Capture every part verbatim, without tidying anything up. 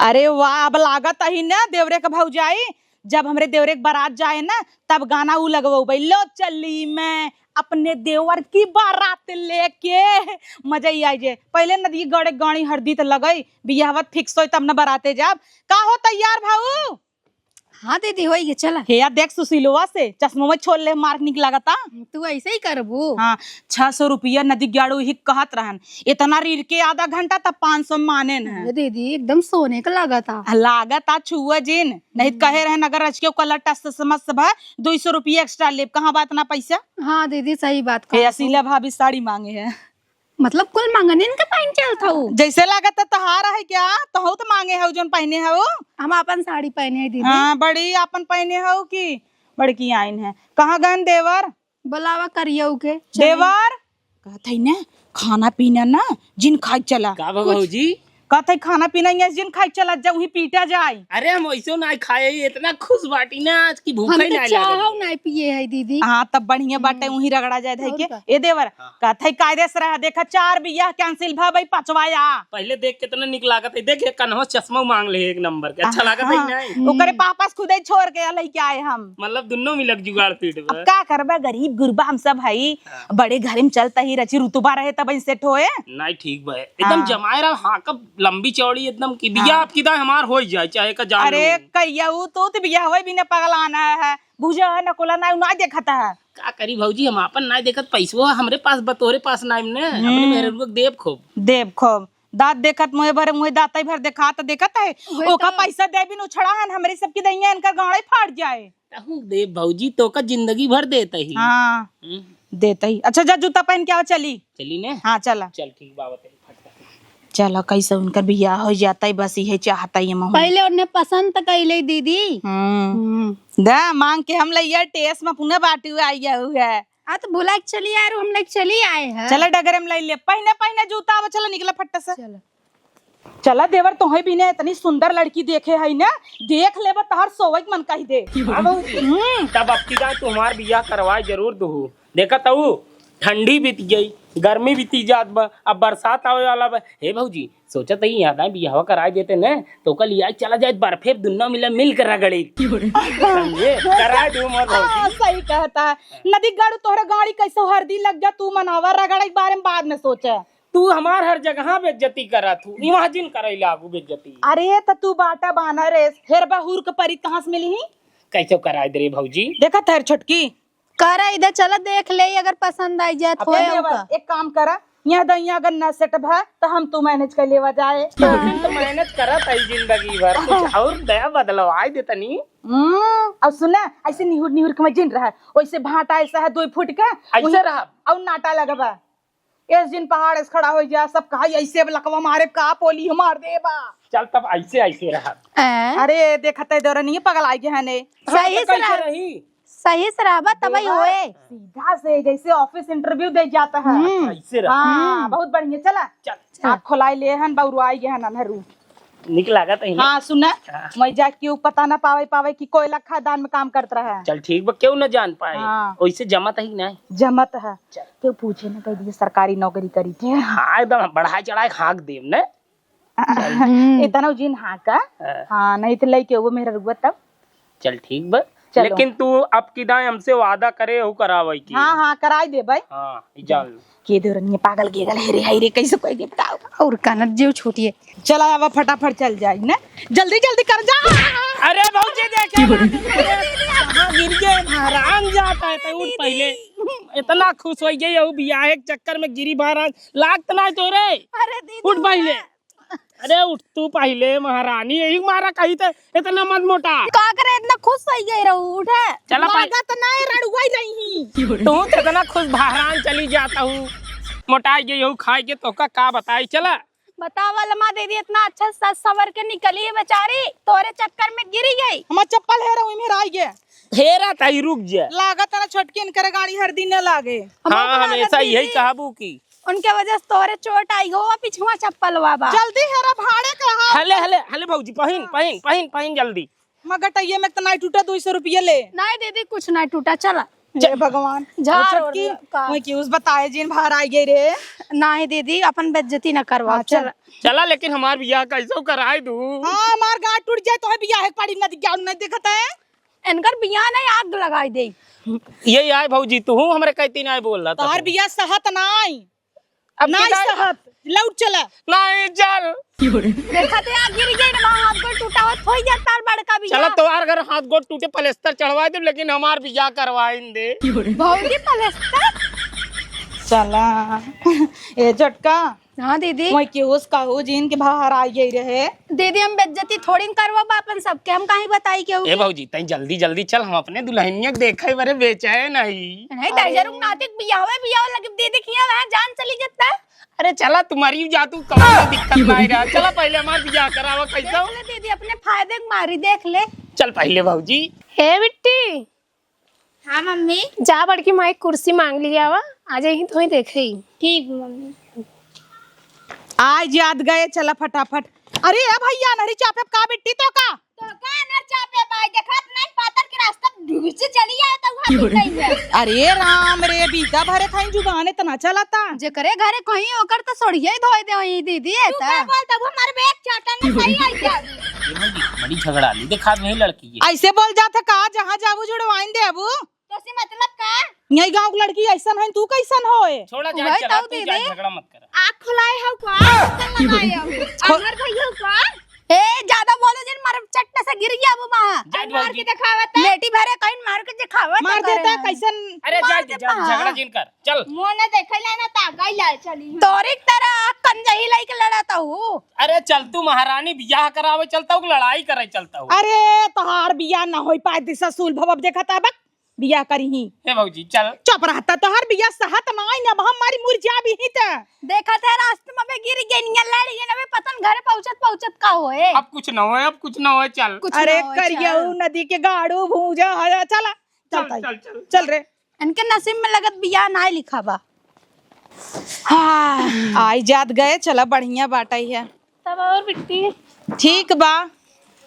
अरे वाह, अब लागत ही ना देवरे के भौजाई, जब हमरे देवरे के बारात जाए ना, तब गाना ऊ लगवउबे, "लो चली मैं अपने देवर की बारात लेके।" मजा ही आई जे। पहिले नदी गड़े गाड़ी हरदी त लगई, बियाहवा fix होई तब न बाराते जाब। का हो तैयार भाऊ? हाँ दीदी, होई गे, चला। हे यार, देख सुशीलवा से चश्मा में छोड़ ले, मार्क निक लागता। तू ऐसे ही करबू? हाँ, छह सौ रुपया नदी गाड़ू ही कहत रहन, इतना रीर के आधा घंटा तब पाँच सौ माने न। ये दीदी एकदम सोने का लागता। लागता छुआ जिन, नहीं त कहे रहन अगर रच के कलर टस मस भा दो सौ रुपया extra लेब, कहाँ बा इतना पैसा? हाँ दीदी, सही बात हे कहा। असीला भाभी साड़ी मांगे है। मतलब कुल मंगनिन के पहन के आल था उ? जैसे लागत है तोहार है क्या? तोहू तो मांगे हऊ जौन पहने हऊ। हम आपन साड़ी पहने है दीदी। हाँ, बड़ी आपन पहने हऊ कि बड़की आइन है। कहाँ गन देवर? बुलावा करियऊ के। देवर, कहत है ने, खाना पीना ना जिन खाइ चला। का बा कुछ भौजी? कहत है खाना पीना यहाँ जिन खाइ चला, जब वहीं पीटा जाए। अरे हम वैसे ना खाए, इतना खुश बाटी ना आज की भूख हम ही तो ना चाहो लागल। ना पिए है दीदी। हाँ, तब बढ़िया बाटे, हम्म। वहीं रगड़ा जाए है और के। का? ए देवर, हाँ। कहत है कायदे से रहा, देखा चार बियाह cancel भा भाई, पचवा आ। पहले देख कितना निक लागत है, देख ये कन्हवा चश्मा मांग ले एक नंबर के, अच्छा लागत है हाँ। नहीं? ओकरे पापा से खुदे छोड़ के लइके आए हम। मतलब दुन्नो मिलक जुगाड़ पीट अब बा। का करबा, गरीब गुरबा हम सब हई, हाँ। बड़े घर में चलता ही रची रुतबा रहे तब set होए। नहीं ठीक बा, एकदम हाँ। जमाए रहा, हाँ, कब लंबी चौड़ी एकदम की बियाह हाँ। अब की दाए हमार हो जाए, चाहे का जान अरे लो। कहिया उ तो, तो बियाह होए भी न पगलाना है, बुझा है न कोला ना, ना देखता है। का करी भौजी, हम आपन ना देखत, पैसो हमरे पास बा, तोहरे पास ना ने, हमरे हम्म। मेहररुआ के देब खूब। देब खूब। दाँत देखत मुँहे भर, मुँहे दाँतई भर देखात देखत है। वही ओका तो। पैसा देबी न उछड़ा हन, हमरे सबकी दहिया इनकर गाँड़े फाट जाए। तहूँ देब भौजी, तोका जिंदगी भर देत ही। हाँ। हम्म। देत ही। अच्छा जा जूता पहन के आवा, चली। चली ने? हाँ, चला। चल ठीक बा, आवत ही फटका। चला, कैसे उनकर बियाह हो जाता है, बस यही चाहता है हम। पहले उन्हें पसंद तो कैले दीदी। हम्म। हम्म। दा, मांग के हम लइया टेस में पुनः बाटू आइया हुआ है। आ तो भुला के चली आए, हम लोग चली आए हैं। चला डगरे में लइ ले, पहिने, पहिने जूता, अब चला निकला फट्टा से। चला। चला देवर, तोहे बिना इतनी सुंदर लड़की देखे है ना, देख लेबा तोहर सोवई के मन कहि दे। अब हम्म। तब अब की दाए तू हमार बियाह करवाए जरूर दुहू। देखत हऊ, ठंडी बीत गई, गर्मी बीती जात बा, अब बरसात आवे वाला बा। हे भौजी, सोचत ही याद आए बियाहवा कराए देते न, तो ओका लिया चला जाए बर्फे दुन्नो मिला मिल के रगड़ी। समझे? कराए दू मोर भौजी। हाँ, सही कहता है। नदी गाड़ू तोहरा गाड़ी कैसे हरदी लग गया, तू मनावा, रगड़े के बारे में बाद में सोचे। तू हमार हर जगह बेइज्जती करत हू, इहाँ जिन करे लागू बेइज्जती। अरे त तू बाटा बानर रे, हेरबा हुर के परी कहाँ से मिली ही? कैसे कराए दे रे भौजी? देखत है छोटकी, करा इधर, चला देख ले, अगर पसंद आई जाए अब तो ए देवर, का। एक काम करा, यहाँ दहिया अगर न set भा, तो हम तू manage कर लेवा जाए। तो दिन तो manage करत आई जिंदगी भर, कुछ और नया बदलाव आए दे तनी। हम्म, अब सुना, ऐसे निहुर निहुर के मैं जिन रहा, वैसे भाटा ऐसा है दो फुट का, ऐसे वही रहा। और नाटा लगबा। इस जिन पहाड़ से खड़ा हो जा, सब कहा ऐसे अब लकवा मारे का पोली मार देबा। चल तब ऐसे, ऐसे रहा। ए? अरे देखत है दौरा नहीं पगल आई गया है ने। सही हाँ, तो से कैसे रहा। रही? सही से रहबा तबई देवर, होए। सीधा से जैसे office interview दे जाता है। हम्म। अच्छा, ऐसे रहा। हाँ, हम्म। बहुत बढ़िया। चला। चल। आँख खोलाई ले हन, बउरवाई गए हन, अन्हरू। निक लागत है ना? हाँ, सुना। हाँ। मैं जा क्यों पता ना पावे, पावे कि कोयला खदान में काम करत रहा है। चल ठीक बा, क्यों ना जान पाए। हाँ। वैसे जमत है कि नहीं? जमत है। चल। क्यों पूछे ना, कह दिए सरकारी नौकरी करी थे। हाँ, एकदम बढ़ाई चढ़ाई हाँक देम ने। हम्म। इतना जिन हाँका। हाँ। हाँ, नहीं तो लइके वो मेरा रुआ तब। चल ठीक बा। चलो। लेकिन तू अब की दाएं हमसे वादा करे हो करावे की। हाँ, हाँ, कराई दे भाई। हाँ, ई जान लो। के देवरनिया पागल के गल, हे रे, हाय रे, कैसे कोई के बताओ। और कानत जेव छोटिए। चला आवा फटाफट चल जाई ना। जल्दी, जल्दी कर जा। अरे भौजी देखे ना, कहाँ गिर गए, महारान जाता है, तो उठ पहिले। इतना खुश हो गई, यहू बियाहे के चक्कर में गिरी महारान, लागत ना तो रे। अरे दीदी, उठ पहिले। अरे उठ तू पहिले महारानी, यही मारा कही थे इतना मत मोटा। का करे इतना खुश हो गई रहू, उठे। चला पहिले। लागत ना है, रड़ुआई रही ही। तू तो इतना खुश बहरान चली जाता हूँ, मोटाई गई हो खाए के, तोका का बताई, चला। बतावा लमा दीदी, इतना अच्छा सज सवर के निकली है बेचारी, तोरे चक्कर में गिरी गई। हमार चप्पल हेरा, वही में हेराई गए। हेरा ताई रुक जा। लागत ना छोटकिन करे गाड़ी हर दिन न लागे। हाँ, हमार हमेशा लागत यही दीदी। कहबू की। उनके वजह से तोरे चोट आई हो, पिछुआ चप्पल वा बा। जल्दी हेरा भाड़े का हाथ। हले, हले, हले भौजी, पहिन, हाँ। पहिन, पहिन, पहिन जल्दी। मगर गटैये में तो नाई टूटा, दो सौ रुपये ले। नहीं दीदी, कुछ नहीं टूटा, चला। हे भगवान। झार ओ छोटकी, ओढ़ का। वही कि उस बताए जिन बाहर आई गई रे। नाही दीदी, अपन बेइज्जती न करवाओ। हाँ, चल। चल। चला, लेकिन हमार बियाह कैसो कराई दू। हाँ, हमार गांड टूट जाए तो है बियाह एक पाड़ी न दिख जाओ, नहीं दिखत है। इनकर बियाह नहीं, आग लगाई दे। ये आए भौजी, तू हूँ हमरे कहती नहीं बोल रहा था। तोहर बियाह सहत नहीं। अब नाई किधर? सहत, लौट चला। नाई, चल। देखा थे, आ गिर गई ना, हाथ गोड़ टूटा हुआ, थोई जाता और बड़का भी चला, जा। तोहार घर हाथ गोड़ टूटे, पलस्तर चढ़वा दे, लेकिन हमार बियाह करवाइन दे। भौजी पलस्तर? चला। ए झटका। हाँ दीदी। वही के उस कहू जिन के बाहर आ गई रहे। दीदी, हम बेइज्जती थोड़ी न करवाबा अपन सबके, हम काहे बताई केहू ए के? भौजी, तई जल्दी जल्दी चल, हम अपने दुल्हनिया के देखे बरे बेचैन हई। नहीं, अरे। तैसे रुक नातिक बियाहवे बियाह लगे दीदी किया वह जान चली जाता। अरे चला, तुम्हारी जा तू, कौनो दिक्कत नहीं रहा। चला पहले हमार बियाह करावा कैसा। देख ले दीदी, अपने फायदे के मारी देख ले। चल पहले भौजी। ए बिट्टी, हाँ मम्मी। जा बड़की माई कुर्सी मांग लिया वा, आ जाई तो ही देखे। ठीक मम्मी। आज याद गए, चला फटाफट। अरे ए भैया, नरी चापे का बिट्टी तो का? तो का नर चापे बाई, देखत नहीं पातर के रास्ता ढुक से चली आए तो वहाँ भी नहीं है। अरे राम रे, बीता भरे खाई जुगान इतना चलता। जेकरे घरे कहीं ओकर तो सोड़िए धोए दे वही दीदी है तू ता। का बोल तब हमारे बैग चाटा में सही आई जाबू। ये बड़ी, बड़ी झगड़ालू दिखात वही लड़की है। ऐसे बोल जात है का, जहाँ जाबू जुड़वाइन दे अबू। तो से मतलब का? यही गांव के लड़की ऐसन है, तू कैसन होए? छोड़ा जा, वही चला, तो तू जा, दीदी। झगड़ा मत कर। आँख खुलाए हो का? चल लगाए हो। खो- अमर भैया हो का? ए, ज्यादा बोलो जिन, मार चट्ट से गिर गया वो वहाँ। जा, मार जा, के जा। दिखावत है। लेटी भरे कहीं मार के दिखावत मार है देता करे। कैसन? अरे जा, मार जा, दे जा, पहा। झगड़ा जिन कर, चल। मोने देखे ला ना ता गई ला चली। तोरी तरह कंजही लइके लड़त हूँ। अरे चल तू महारानी बियाह करावे चलता हूँ, लड़ाई करे चलता हूँ। अरे तोहार बियाह ना होई पाए दिशा सूल भव, अब देखा ता बक। बियाह करिही। हे भौजी, चल। चुप रहता, तोहर बियाह सहत नाई न, अब हमारी मुरझा भी ही त। देखत है रास्ते में बे गिर गई निया लड़ी है ना बे, पता न घरे पहुँचत पहुँचत का होए। अब कुछ न होए, अब कुछ न होए, चल। कुछ अरे ना होए, करिया चल। उ नदी के गाड़ू भूजा है, चला। चल, चल, ताई। चल, चल। चल रे। इनके नसीब में लगत बियाह नाई लिखा बा। हाँ, आई जात गए, चला बढ़िया बाटा ही है। तब और बिट्टी? ठीक बा।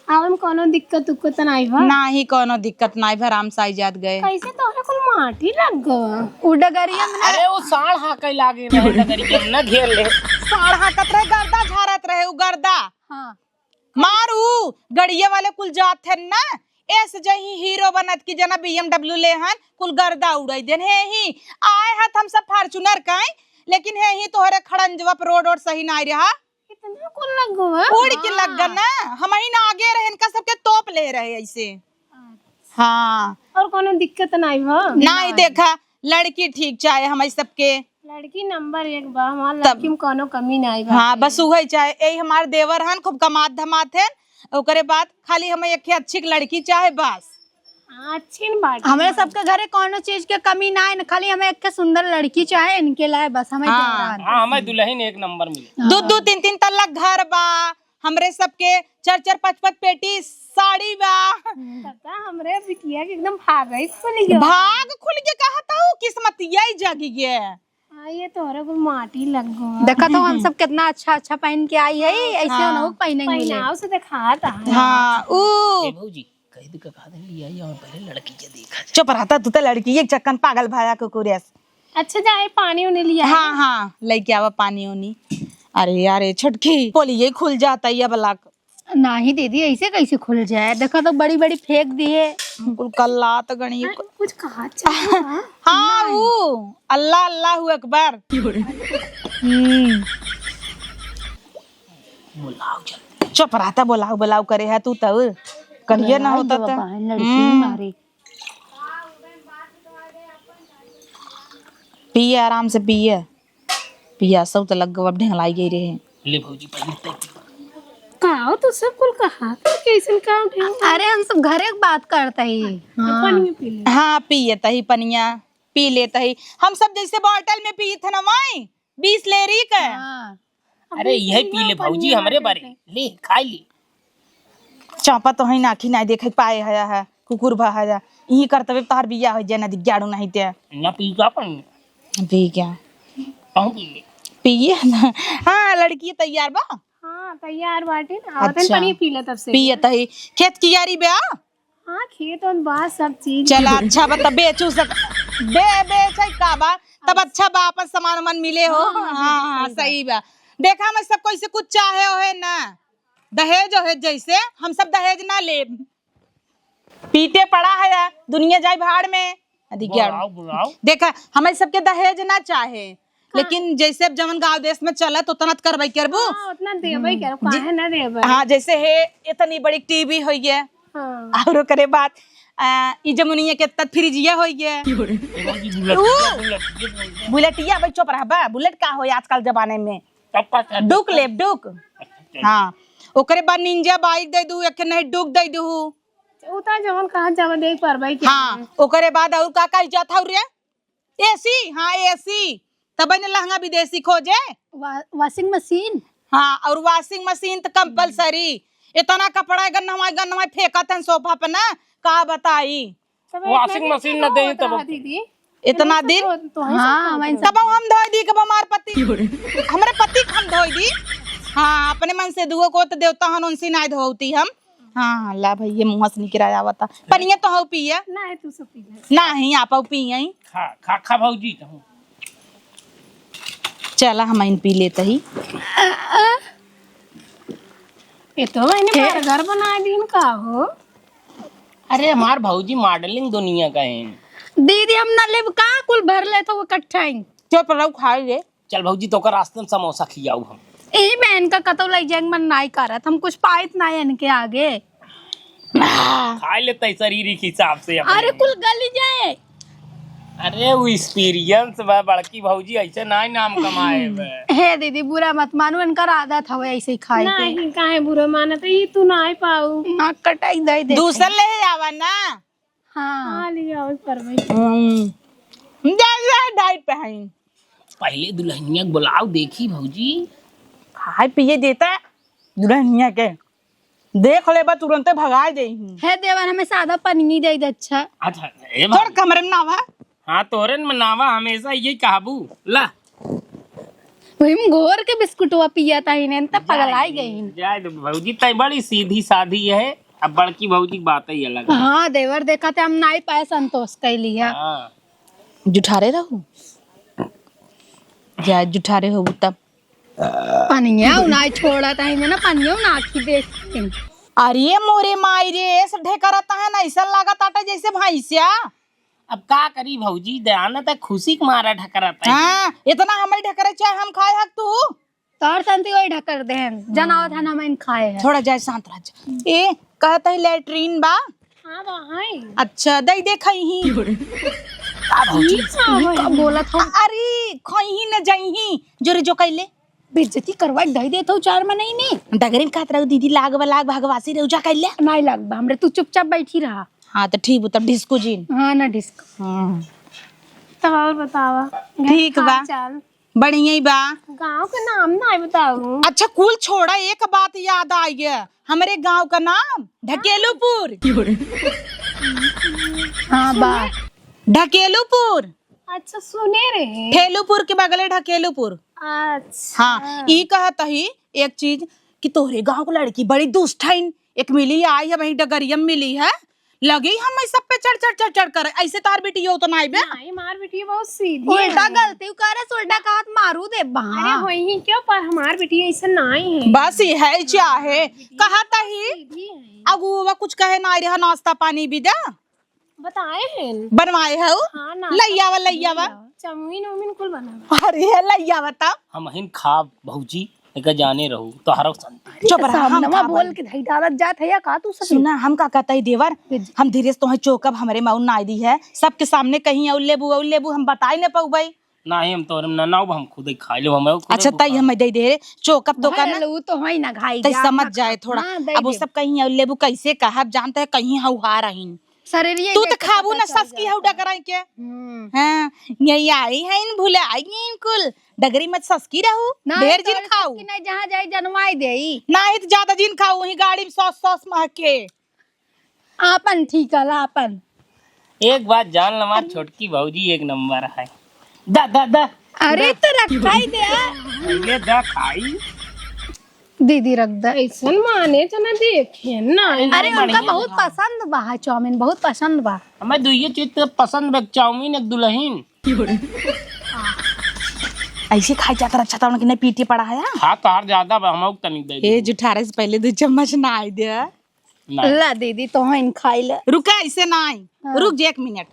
अब हम कौनो दिक्कत उक्कत नाई बा? नाही, कौनो दिक्कत नाई बा, आराम से आई जात गए। कैसे तोहरे कुल माटी लग गवा? उ डगरिया में ना अरे, वो साढ़ हाँके लागे रहे, डगरिया में ना घेर ले। साढ़ हाँकत रहे, गर्दा झारत रहे, उ गर्दा। हाँ। मारू, गड़िया वाले कुल जात हन ना, एस जही हीरो बनत की जना B M W ले हन, कुल गर्दा उड़ाई देन। हे ही, आए हत हम सब Fortuner काई, लेकिन हे ही तोहरे खड़ंजवा पर रोड, रोड सही नाई रहा। कितना कुल लग गवा? उड़ के लग गन ना, हम ही ना आगे रहे, इनका सबके तोप ले रहे ऐसे। अच्छा। हाँ। और कोनो दिक्कत नाई बा? नाई, देखा, लड़की ठीक चाहे हम सबके। लड़की नंबर एक बा, हमार तब लड़की में कोनो कमी नाई बा। हाँ, बस उहे चाहे, यही हमार देवर हन, खूब कमात धमात हन, ओकरे बाद खाली हमें एक अच्छी लड़की चाहे बस। हाँ, अच्छी न बात। हमरे सबके घरे कौनो चीज के कमी ना है, खाली हमें एक ठे सुंदर लड़की चाहे, इनके लाए बस हमें हाँ। देवरान। हाँ, हमें दुल्हन एक नंबर मिले। हाँ। दो दो तीन तीन तल्ला घर बा, हमरे सबके चार चार पाँच पाँच पेटी साड़ी बा। तब तो हमरे बिटिया के एकदम भाग ही खुल गया। भाग खुल के कहा था, किस्मतिया ही जागी गया। हाँ, ये तोहरे कुल माटी लग गवा। देखा तो हम सब कितना अच्छा अच्छा पहन के आई है, ऐसे हाँ। उन्हों पहने मिले। पहनाव से दिखाता है। हाँ, ऊ। ए भौजी, कह दे का, कहा दे लिया, ये पहले लड़की के देखा जाए। चुप रहता तू तो, लड़की एक चक्कन पागल भाया कुकुरिया से। अच्छा, जाए पानी उनी लिया। हाँ, हाँ, लेके आवा पानी उनी। अरे यार, ये छोटकी, पोलिये खुल जाता है ये बलाक। नाही दीदी, ऐसे कैसे खुल जाए? देखा तो बड़ी बड़ी फेंक दिए। कुल कल्लात गणी। अरे, कुछ कहा चाहता? हाँ, वो अल्लाह, अल्लाह अकबर। हम्म। बुलाओ जल्दी। चुप रहता, बुलाओ, बुलाओ करे है तू तो। कहिए ना होता तो। लड़की हम्म। मारी। पिए, आराम से पिए। पियासौ त लग गवा, अब ढेंगलाई गई रहे। ले भौजी, पहले तै पी। का हो, तू सब कुल कहा? तू कैसन का ढेंग? अरे, हम सब घरे के बात करते ही। हाँ। पनिया पी ले। हाँ, पिए तही पनिया, पी लेते ही। हम सब जैसे बॉटल में पिए थे ना माई, बीस लेरी के। हाँ। अरे, यही पी ले भौजी, हमरे बारे। ले, खाई ले। चापा तो है ना, आँखी नाई देखे पाए है, है, कुकुर भा है जा। यही करतबे तोहार बियाह हो जाए ना, दिग्गाड़ू नहीं ते। ना पी का पानी? पी क्या? कहूँ पी ले। पिए ना। हाँ, लड़की तैयार बा? हाँ, तैयार बाटे ना। आवतन अच्छा। पानी पी ले तब से। पिए तही। खेत कियारी बा? हाँ, खेत और बा, सब चीज। चला, अच्छा बा, तब बेचू सक-, बे-, बेचे का बा, तब अच्छा बा, अपन सामान वामान मिले हो। हाँ, हाँ, हाँ, हाँ, सही बात। सही बा। देखा, मैं सब कोई से कुछ चाहे हो है ना, दहेज हो है, जैसे हम सब दहेज ना लेब। पीटे पड़ा है, दुनिया जाए भाड़ में। अधिक ज्ञान। बुलाओ, बुलाओ। देखा, हमें सबके दहेज ना चाहे, हाँ। लेकिन जैसे अब जवन गाँव देश में चलत, उतना त करबई करबू। हाँ, उतना देबई करबू, काहे ना देबई? हाँ, जैसे है, इतनी बड़ी टीवी होइए। हाँ। और ओकरे बाद, आ, ई जमुनिया के तत फ्रिजिया होइए। ए भौजी, बुलेटिया, ऊ, बुलेटिया, बुलेटिया। बुलेटिया, भाई चुप रह बा, बुलेट का होई आजकल जमाने में? तब का चाहे? डुक लेब, डुक। अच्छा, चल। हाँ, ओकरे बाद निंजा बाइक दे दू, एक नहीं डुक दे दू। उ त जवन कहा जावा दे परबई के। हाँ, ओकरे बाद और का का जात हौ रे? एसी, हाँ, एसी। तब ने लहंगा विदेशी खोजे। वा-, वॉशिंग मशीन। हाँ, और वॉशिंग मशीन त कंपलसरी। इतना कपड़ा है, गन्नवा, गन्नवा फेंकत हन सोफा पे ना, का बताई। तब वॉशिंग इतना मशीन दिन न देई तब। दीदी। इतना इतना दिन? तो, तो है हाँ, सब वही तब हम धोई दी, कब हमार पति, हमरे पति के हम धोई दी। हाँ, अपने मन से दुओ को त देवता हन, उनसे नाय धोती हम। हाँ, ला भई, ये मुँह से निकरा आवता। पनिया तो हऊ पिया? नहीं, तू सब पी ले। नहीं, आप हऊ पिया ही। खा, खा, खा भौजी, तहूँ। चला, हम इन पी लेते ही। ये तो मैंने के? बर्गर बना दीन का हो? अरे, हमार भौजी मॉडलिंग दुनिया का है। दीदी, हम ना लेब का, कुल भर ले तो वो इकट्ठा ही। चुप रहो, खाई ले। चल भौजी, तोका रास्ते में समोसा खियाऊ हम। ई बहन का कतौ लई जाए के मन नाई करत, हम कुछ पाइत नाई इनके आगे। खाए लेते शरीर के हिसाब से अपने। अरे कुल गली जाए। अरे वो एक्सपीरियंस बा बड़की भौजी, ऐसे नाई नाम कमाए बे। हे दीदी, बुरा मत मानू, इनकर आदत हवे ऐसे ही खाए के। नहीं, काहे बुरा मानत, ई तू नाई पाऊ। नाक कटाई दे दे। दूसर ले आवा ना। हाँ। हाँ, लिया, वही पर वही। हम्म। जा, जा, डाइट पे हईं। पहले दुल्हनिया के बुलाओ, देखी भौजी। खाए पिए देता दुल्हनिया के। देख लेबा, तुरंते भगाए देही। हे देवर, हमें सादा पनिया दे दे, अच्छा। अच्छा, ए थोड़ भाई। कमरे में ना आवा। हाँ, तोहरे में नावा हमेशा यही कहबू। ला। वही में घोर के बिस्कुटवा पिया था इन्हें, तब पगलाई गई। जाए दो भौजी, तई बड़ी सीधी सादी है। अब बड़की भौजी की बात ही अलग है। हाँ, देवर देखा थे, हम नाई पाए संतोष कैली है। हाँ। जुठारे रहू। जा जुठारे हो तब। पनिया उनाई छोड़ा था इन्हें ना, पनिया उना की देख। अरे मोरे माई रे, ऐसे ढेकरता है ना, ऐसा लागत आटा जैसे भैंसिया। अब का करी भौजी, दयानत है, खुशी के मारा ढकरत है। हाँ, इतना हमें ढकरे चाहे हम खाए हक तू। तोर संती वही ढकर देहन, जनावत है ना, हम इन खाए हैं। थोड़ा जाए शांत रह जा। ए, कहत है लैट्रीन बा? हाँ, बा, है। अच्छा, दई दे खइही। का भौजी? ई का बोलत हो? अरे, खइही न जइही, जोरे जो कैले। बेइज्जती करवाए दई देत हो चार मनई में। डगरिन कहत रहू, दीदी लाग बा, लाग बा, भगवासी रहू, जा कैले। नहीं लाग बा हमरे, तू चुपचाप बैठी रहा। हाँ, तो ठीक बा, तब डिस्को जीन। हाँ ना, डिस्को। हाँ। तब और बतावा, घर ठीक बा। हाल चाल? बढ़िया ही बा। गाँव का नाम ना बताऊ। अच्छा, कुल छोड़ा, एक बात याद आ गया, हमरे गाँव का नाम ढकेलूपुर। हाँ बा। ढकेलूपुर। अच्छा, सुने रहे। ठेलूपुर के बगले ढकेलूपुर। अच्छा। हाँ, ई कहत ही एक चीज कि तोहरे गाँव के लड़की बड़ी दुष्ट हईन, एक मिली आई है, वही डगरिया में मिली है, लगी हम सब पे चढ़, चढ़, चढ़, चढ़ करे। ऐसे तार बिटिया तो नाई बे। नहीं, मार बिटिया बहुत सीधी उल्टा है। गलती करे, उल्टा कहत मारू दे बा। अरे होई ही क्यों, पर हमार बिटिया ऐसे नाई है। बस ये है चाहे। कहत ही सीधी है। अगुआ कुछ कहे नाई रहा, नाश्ता पानी भी दे। बताए हैं। बनवाए है वो? हाँ, नाश्ता लई आवा, लई आवा। चाउमीन उमीन कुल बना। अरे लई आवा तब। हम हिन खाब भौजी। एका जाने रहू, तोहरो संती। चुप रहा, हम सामनवा का बोल भाई? के धई डालत जात है या का तू सब? सुना, हम का कहता ही देवर, जी। हम धीरे से तोहे चोकब, हमरे मऊ नाई दी है, सबके सामने कहीं अउर लेबू, अउर लेबू, हम बताई न पउबई। नाही, हम तोहरे में ना, ना, हम खुदे खाई लेब, हम खुदे अच्छा, तई बुखार। हमें दे दे रे, चोकब तो का भले ना, उ तो है ना, घाई तई जा, समझ ना जाए खा। थोड़ा। हाँ, दे अब वो देब। सब कहीं अउर लेबू, कैसे कहब, जानते हैं, कहीं हउहार रहीन। शरीरिये तू तो देख के खाबू पता ना चल ससकी जाता हऊ है। डगराई के। हम्म। हाँ, यही आई है इन भुले आई इन कुल। डगरी मत ससकी रहू, ना, ढेर जिन तोरे खाऊ। ससकी नहीं, जहाँ जाई जनवाई देई। नाही तो ज्यादा जिन खाऊ, वही गाड़ी में सॉस सॉस महके। आपन ठीक हला, आपन। एक बात जान ल, हमार छोटकी भौजी एक नंबर है। दा, दा, दा। अरे दा। तो रखाई दे। पहले दा खाई। दीदी रख दे। ऐसन माने जना देखे ना। अरे, उनका बहुत पसंद बा, हाँ, चाउमीन बहुत पसंद बा। हमें दुइये चीज तो पसंद बा, एक चाउमीन, एक दुलहिन। ऐसे खाई जाता अच्छा था, उनके नहीं पीठे पड़ा है। हाँ, तोहार ज्यादा बा, हम तनिक दे ए, दे। जुठारे से पहले दो चम्मच ना आई दे। नहीं। ला दीदी, तोहन खाई ले। रुका, ऐसे नहीं। हाँ। रुक जे एक मिनट।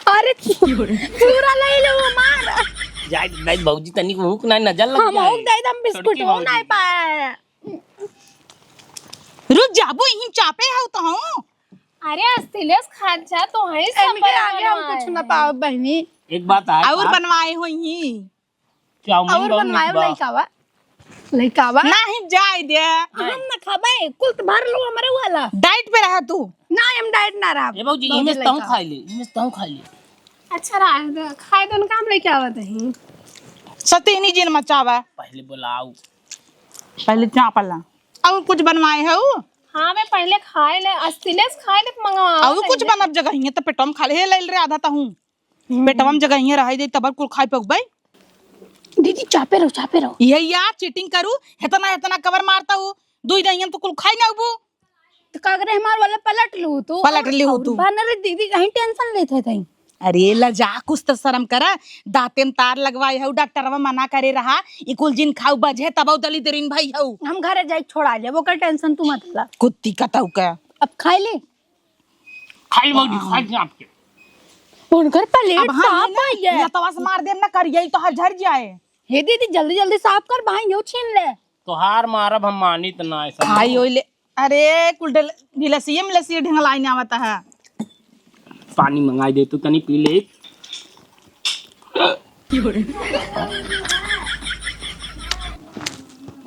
अरे, पूरा ले लो हमार। जाए दे, नहीं भौजी, तनिक भूख ना, नजर लग हम जाए। भूख दे दम बिस्कुट छोटकी हो भौजी। नहीं पाए। रुक जाबो, इहिन चापे हौ तो हूँ। अरे, अस्तिलेस खात जा तो है, ए, सब इनके आगे हम बनवाए कुछ ना हैं। पाओ बहनी। एक बात है, और आप बनवाए हुई ही। चाउमीन और बहुत बनवाए निक बा। लइकावा, लइकावा। नहीं, जाए दे। हम ना खाबे, कुल तो भर लो हमरे वाला। डाइट पे रहा तू। ना, हम डाइट ना रहा। ए भौजी, भौजी इमें तहूँ लइका। खाई ले, इमें तहूँ खाई ले। अच्छा, रहा दे, खाए दो ना, काम लेके आवत है। सतीनी जिन मचावा। पहले बुलाओ। पहले चापला। और कुछ बनवाए हो? हाँ, मैं पहले खाए ले, अस्तिलेस खाए ले, मंगवा और कुछ पहले। बनब जगह ही है, तो पेटम खा ले, हे ले रे आधा तहूँ। हम्म। पेटवा में जगह हियाँ रहाई दे, तब कुल खाई पकबै। दीदी, चापे रहो, चापे रहो। ये यार, चीटिंग करू, हेतना, हेतना कवर मारता हूँ, दुई दहियन तो कुल खाई ना उबू। तो का करे, हमार वाला पलट लू तू। पलट और, लू और तू। बानर दीदी कहीं टेंशन लेते थे। अरे लजा, कुछ तो शर्म करा, दांते में तार लगवाए हऊ, डॉक्टरवा मना करे रहा, ई कुल जिन खाऊ बजे तब दली दरिन भाई हऊ। हम घरे जाई छोड़ा लेब, ओकर टेंशन तू मत ला। कुत्ती कतऊ का। अब खाई ले। खाई भौजी, हाँ। खाई आपके। उनकर प्लेट अब हाँ, साफ ये ना, है ये। लतवा से मार देम ना, करिया ही तो हर झर जाए। हे दीदी, जल्दी जल्दी साफ कर, भाई यो छीन ले। तोहार मारब हम मानित ना ऐसा। खाई ओई ले। अरे, कुल डल-, गिलसिये मिलसिये ढंगलाई ना आवता है। पानी मंगाई दे तू, तनी पी ले।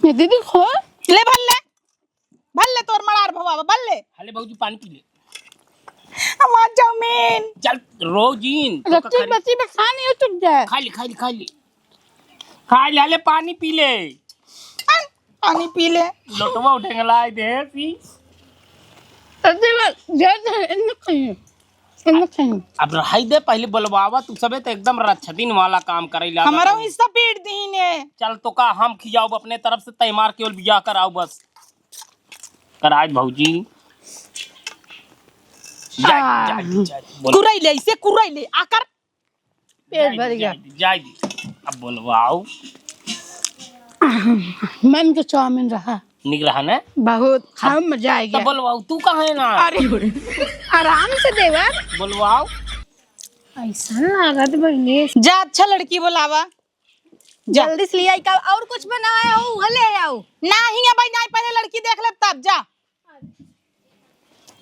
ये दीदी खो। ले भर ले। भर ले तोर मड़ार भवा, भर ले। हले भौजी पानी पी ले। हमार चाउमीन। चल रोजिन, तो रच्ची खा ले। बच्ची में खा नहीं हो चुक जाए। खा ले, खा ले, खा ले। खा ले, हले पानी पी ले। अन, पानी पी ले। लोटवा उठेंगला दे सी। रच्ची बस, दे दे, इन्ने खाइए। इन्ने खाइए। अब रहाई दे, पहले बोलवावा तू सबे तो एकदम रच्छदिन वाला काम करे ला। हमारा हिस्सा पीट दीन है। चल तो का हम खियाओ अपने तरफ से, तय मार केवल बियाह कराओ बस। कराज भौजी। जा, आ। जा, जा, बोल। कुरैले, इसे कुरैले, आकर। पेट जा, भर जा, गया। जा, जा। अब बोलवाओ। मन के चाउमीन रहा। निक रहा ना? बहुत, खाओ, मजा आ गया। तो बोलवाओ, तू कहाँ है ना? अरे, आराम से देवर। बोलवाओ। ऐसा लागत बहने। जा, अच्छा लड़की बोलावा। जा। जल्दी से ले आई का, और कुछ बनाया हो, वो ले आओ। नाही, अब नाही, पहले लड़की देख ले तब जा।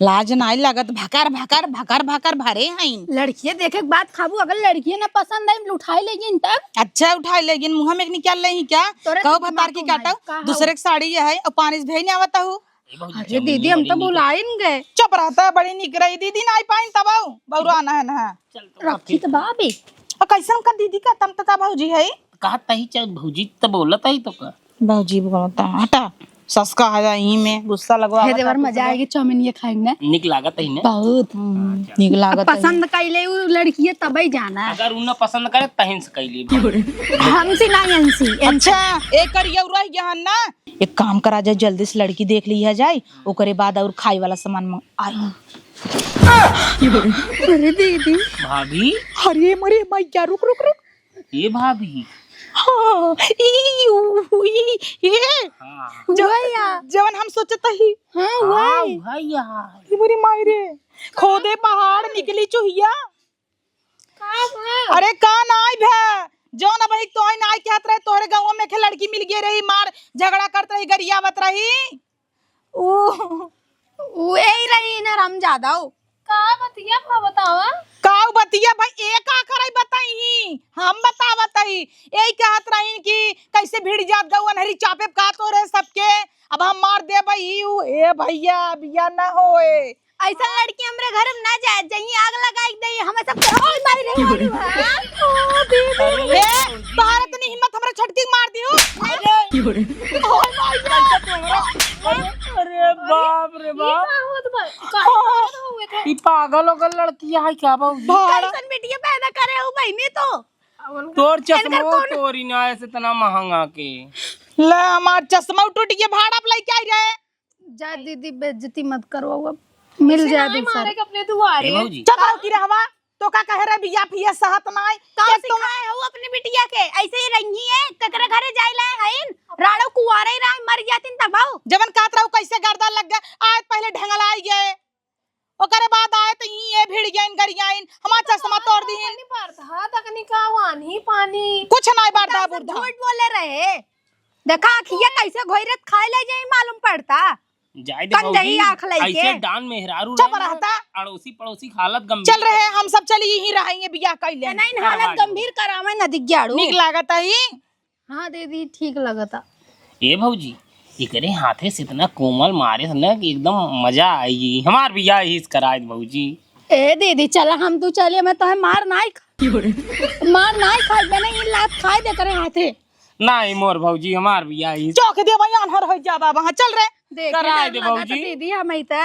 लाज नाही लागत, भकर, भकर, भकर, भकर भरे हईन। लड़किया देखे के बाद खाबू, अगर लड़किया ना पसंद आई, उठाई लेगिन तब। अच्छा, उठाई लेगिन, मुँह में निकाल लेही क्या? तोरे कहू तो भतार दिमाग की में काटो, का हऊ? दूसरे के साड़ी ये है, और पानी से भेज नहीं आवता हूँ। ए भौजी, अरे जमीन दीदी, हम तो बड़ी निक बुलाइन गए। चुप रहता, बड़ी निक रही दीदी, ना आई पाइन तब आऊ, बौरा ना है ना। चल तो रखी तो बाबे। और कैसन का दीदी का तम तता भौजी है? कहत तही चल भौजी तो बोलत ही तो का? भौजी बोलता, हटा, ससका है यहीं में गुस्सा लगवा हे देवर, मजा आएगी, चाउमीन ये खाएंगे। निक लागत ही ना? बहुत। हम्म, अच्छा। निक लागत ही। पसंद कैले उ लड़की तबे जाना। अगर उ ना पसंद करे तहिन से कैले। हमसे ना एनसी, एनसी। अच्छा, एक करिया रह गया है ना? एक काम करा जाए, जल्दी से लड़की देख लिया जाए, ओकरे बाद और खाए वाला सामान मंग-, आई। अरे दीदी। भाभी। अरे मरे माई क्या, रुक, रुक, रुक। ये भाभी। हाँ, ई, ऊ, ई, ये। हाँ। जवन, वही यार। जवन हम सोचत ही। हाँ, हाँ, वही। वही यार। ई मरे माई रे। खोदे पहाड़ निकली चुहिया। का बा? अरे का नाई भे, जौन अबही तोय नाई कहत रहे, तोहरे गाँव में एक लड़की मिल गई रही, मार झगड़ा करत रही, गरियावत रही। ऊ, ऊ यही रही ना राम जादव। का बतिया भा बतावा? का बतिया भाई, एक आखर आई बताई ही, हम बतावत ही। यही कहत रही कि कैसे भिड़ जात गऊ अनहरी चापे का तोरे सबके, अब हम मार देबई। ऊ, ए भैया, बिया ना होए। ऐसा लड़की हमरे घर में ना जाए, जहीं आग लगाई दे, हमें सब के, ओए माई रे, माई रे, हाँ? ओ, दीदी। अरे, ए, तोहरा तनी हिम्मत हमरे छटकी के मार दियो। अरे, ओए माई रे। अरे, अरे, बाप रे ई बाप। का होत बा? का होत हुए थे? ई पागल ओगल लड़की है क्या बाबू? भाड़ा। कैसन बिटिया पैदा करे हो बहनी तो? तोर चश्मा कौन? तोरी ना ऐसे इतना महंगा के। ले, हमार चश्मा टूट गया, भाड़ा पे लेके आई रहे। जा दीदी, बेइज्जती मत करवाओ, अब मिल जाए दूसर। मारे के अपने दुआरे। ए भौजी। चुप हो की रहवा, तो का कहे रहे बिया फिया सहत नाई। का एक तो सिखाए हो अपने बिटिया के? ऐसे ही रही है, ककरे घरे जाए लाए हईन, राड़ो कुआरे रहे, मर जातिन तब आओ। जवन कहत रहो कैसे गर्दा लग गए, आज पहले ढंगल आई गए, ओकरे बाद आए तो ही ये भिड़ गइन गरियाइन, हमार चश्मा तोड़ दीहिन। नहीं पड़ता, हाँ, तकनी का वानी पानी। कुछ नहीं बढ़ता तो बुढ़ा। झूठ बोले रहे। देखा, अखिया कैसे घोइरत खाए ले जाई, मालूम पड़ता। जाए दे कम भौजी, दही आँख लइके। ऐसे डान मेहरारू चुप रहे ना, रहता। अड़ोसी पड़ोसी की हालत गंभीर चल रहे, कर हम सब चली यहीं रहेंगे, बियाह कर ले। नहीं, हालत गंभीर करावे न दिग्याड़ू। निक लागत है ही। हाँ दीदी, ठीक लगता। ए भौजी, एकरे हाथे से इतना कोमल मारे से ना कि एकदम मजा आई। हमार बियाह ही कराए दे भौजी। ए दीदी, चला हम तू चले, मैं तोहे मार नाई खा-, मार नाई खाए, मैंने ई लात खाए दे करे हाथे। नहीं मोर भौजी, हमार बियाह ही। चौक दे भाई, अनहर हो जा बाबा, हाँ, चल रे। देखे कराए डर दे लगता भौजी। दीदी, हम इते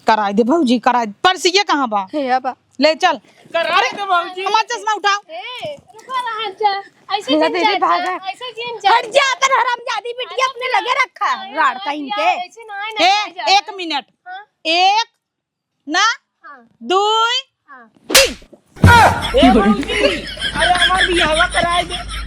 कराए दे भौजी, कराए दे। पर्स ये कहाँ बा? हे बा। ले चल। कराए दे भौजी। हमार चश्मा उठाओ। ए, रुको ना, हट जा। ऐसे हेरा जिन दीदी जा, भागा। ऐसे जिन जा। हट जा, अपन हरामजादी बिटिया अपने लगे रखा। अरे, राड़ हट कहीं जा, के। ऐसे ना, ना, ए, ना जा। एक मिनट। हाँ। एक, ना, हाँ। दुई, हाँ। तीन। ए भौजी, अरे हमार बियाहवा कराए दे।